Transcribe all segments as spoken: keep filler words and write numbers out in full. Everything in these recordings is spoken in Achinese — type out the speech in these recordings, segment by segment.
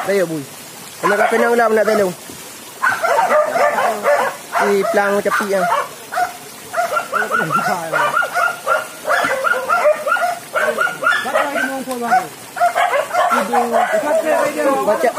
Ayo, bui. Anak kape nang lam nak tolong. Di pelang capi ah. Baca.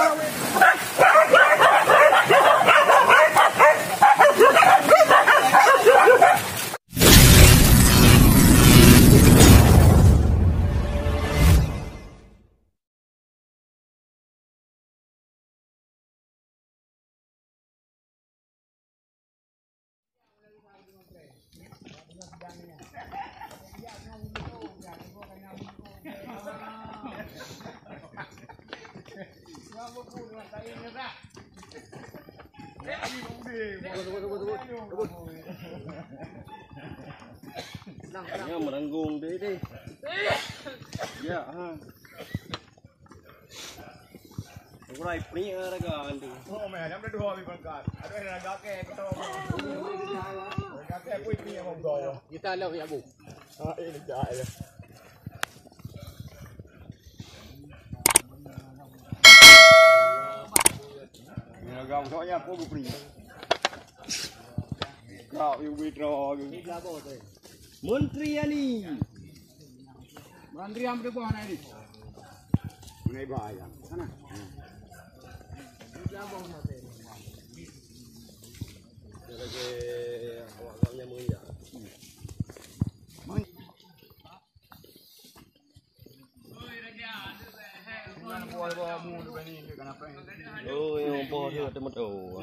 Nyan meuranggung deh, deh. Ya, ha. Urai pria raga antu. Oh, meh, nyam dua bih pangkat. Aduh, raga ke, betul. Raga ke, pui pria mau gol. Kita lah ya, Bu. Ah, ini dah ya. Ini raga soalnya aku pria. Kau yang withdraw. Menteri Yani. Menteri yang berubah na ini. Ini bahaya. Sana. Lagi awak gamnya mulia. Oh, yang boh tu ada motor.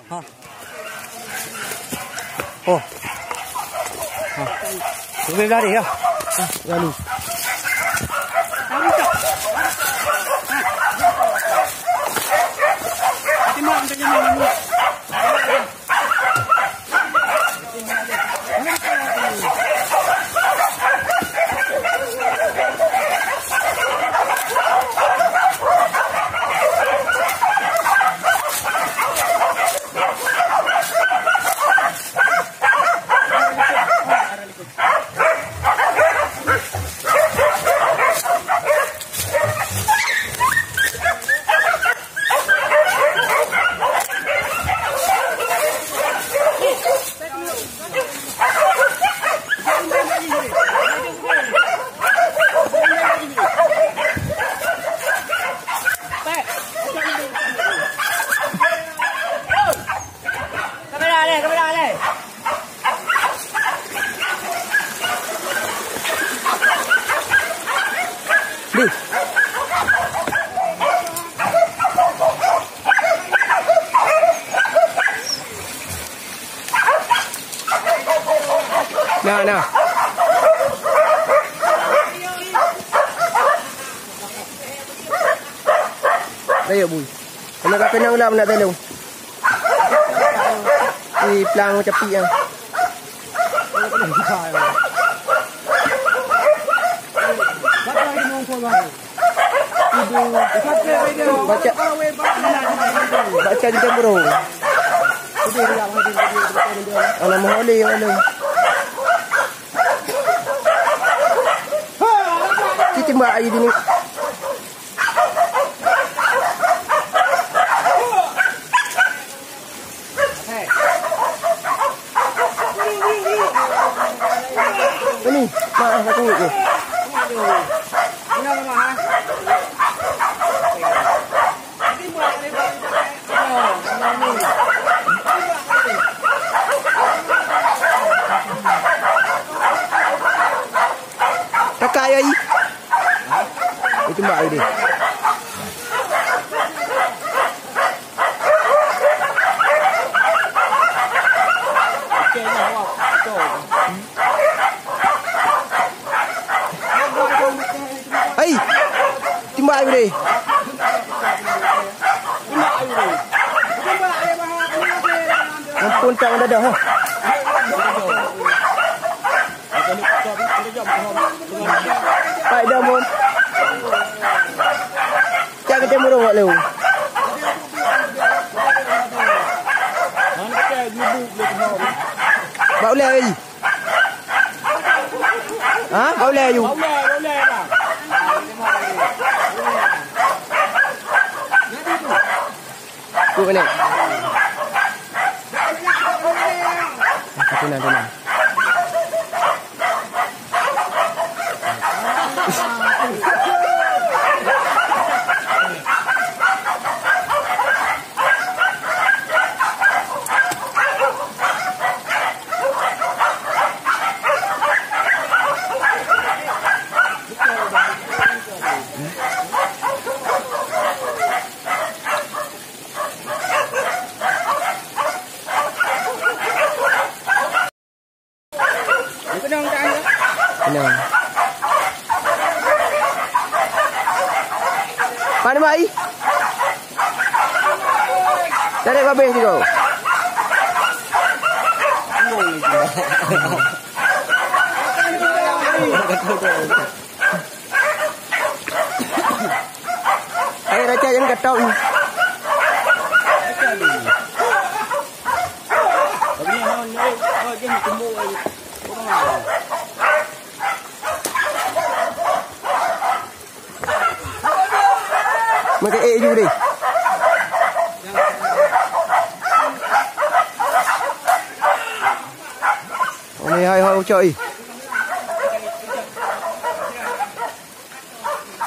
Ha. Oh. Ha. Boleh lari ya. Ha, lalu. Kamera leh, kamera leh. Duh. Nah, nah. Ayo, bui. Kena ka pinang lam nak tolong. Di pelang capi ah. Baca. Baca di tempurung. Anak maholi yang ada. Kita mbak ayu dini. Ini, maaf aku ni. Kakak ya, i. Cok dadah, ha. Hai dah mun. Cak kata murung wak leu. Bak ulai ai. Ha? Bak ulai ayu. Bak ulai, bak ulai, bang. Kok kena? Tenang, tenang. Keunong. Pane mai? Tarék babeh sigoe. Hai raja nyang ka tau. Meuke ék ju deh. Oh, ni hai, hai, ucok, ih.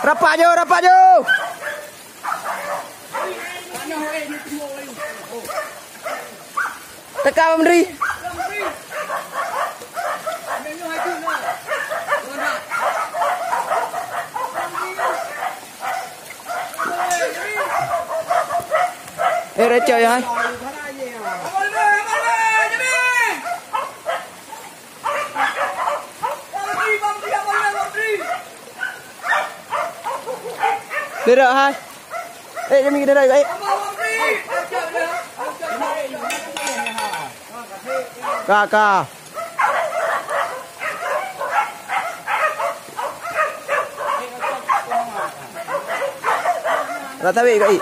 Rapat ju, rapat ju. Teuka, Pak Menteri. Eh, recok ya. Duduk, hai. Eh, jami kita dah, eh. Ka, ka. Nak tarik, Kak, eh.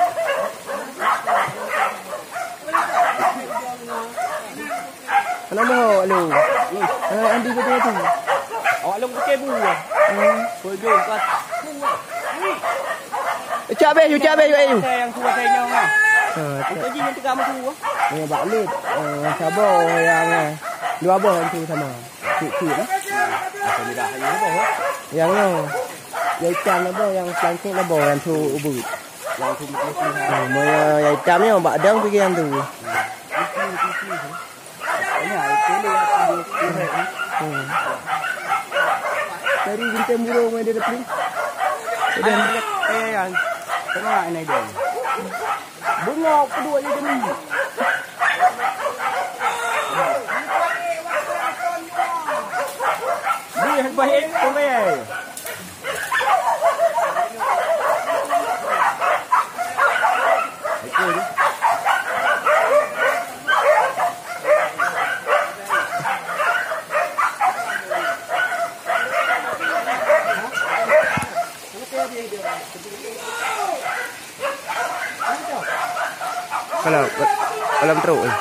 Hana moho awak lôn. Eh, Andi beutôi tu. Awak lôn pike bu. Hmm. Peujoh kat. Ucap beh, ucap beh, ucap beh. Nyang tua saya nyawa. Ha, tu jih yang tegak madu. Eh, bak lét. Eh, saboh yang, eh, dua boh yang tu sama. Cik-cik lah. Yang nyoe. Yang itam lah boh, yang pelancong lah boh, yang tu ubit. Yang tu mesti. Ha, moe yang itam nyoe bak dong pike yang tu. Hmm. Dari bintang burung ada depan. Ada. Tengok ini dia. Bunga kedua je demi. Dia baik orang. Kalau, kalau trok, eh.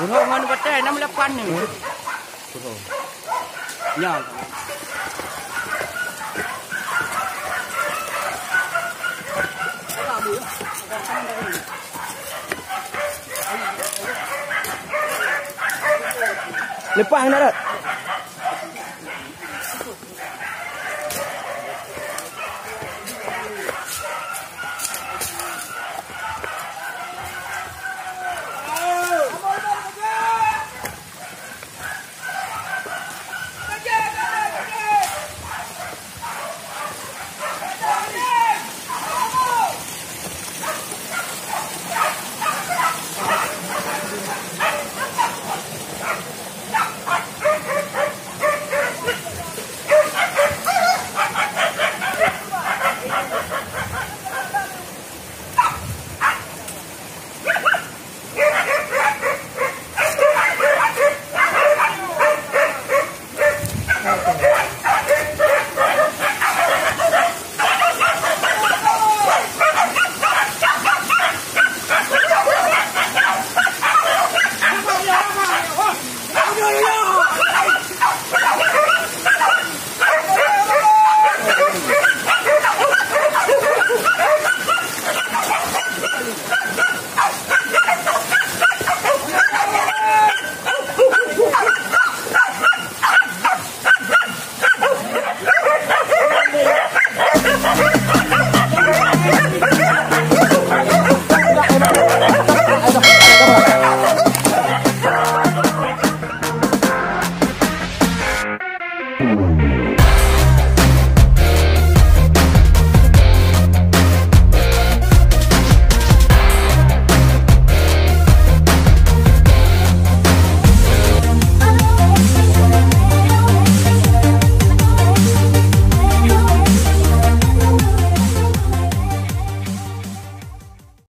Uroe ngon batèe enam lapan ni. Nyan. Lepas kena rot.